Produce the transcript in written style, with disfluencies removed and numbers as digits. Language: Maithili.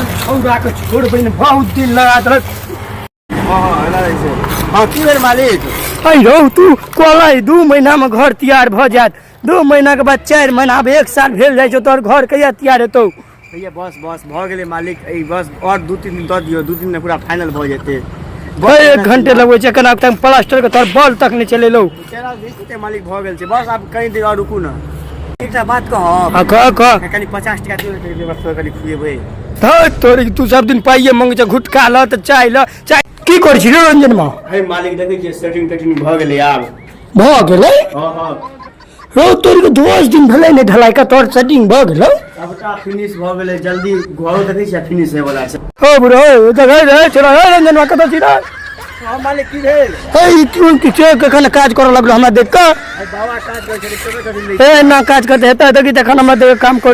छौड़ा के छोड़बै ने, बहुत दिन लगा देलक। हाँ हाँ, एना रहै छै। हाँ, की भेल मालिक? अरे रौ, तू कहलै 2 महीना में घर तैयार भऽ जायत। 2 महीना के बाद 4 महीना, आब एक साल भेल जाइ छौ। तोहर घर कहिया तैयार हेतौ? भैया, बस बस, भऽ गेलै मालिक। ई बस आओर 2-3 दिन दऽ दियौ, 2 दिन मे पूरा फाइनल भऽ जेतै। एक घंटे लगबै छै, एखन आब तक प्लास्टर के तोहर बॉल तक नहि चलेलौ। तेरा देखिते मालिक, भऽ गेल छै। बस, आब कनि देर आओर रुकू ने। एकटा बात कहब? हाँ, कह कह। कनि 50 टका दियौ ने, लेबर सबके कनि खुएबै। धौ तोरी, तू सब दिन पाइए मंगै छै। गुटखा ल तऽ चाय ल, चाय। की करै छी रे रंजन मा? हे मालिक, देखै छियै, सेटिंग तेटिंग भऽ गेलै आब। भऽ गेलै? हँ हँ रौ तोरी के, 10 दिन भेलै ने ढलाई के, तोहर सेटिंग भऽ गेलौ? सबटा फिनिश भऽ गेलै। जल्दी घरो देखै छियै, फिनिश होय वाला छै। ओ बुढ़ो, देख रे, चलो रे। रंजन मा, कतऽ छी रे? हँ मालिक, की भेल? हे, ई की छै? कखन काज करऽ लगलो हमरा देख कऽ? हे बाबा, काज करै छै, कतऽ कथी? ए, ना काज करते हेतै। देखी, तखन हमरा देख कऽ काम करै।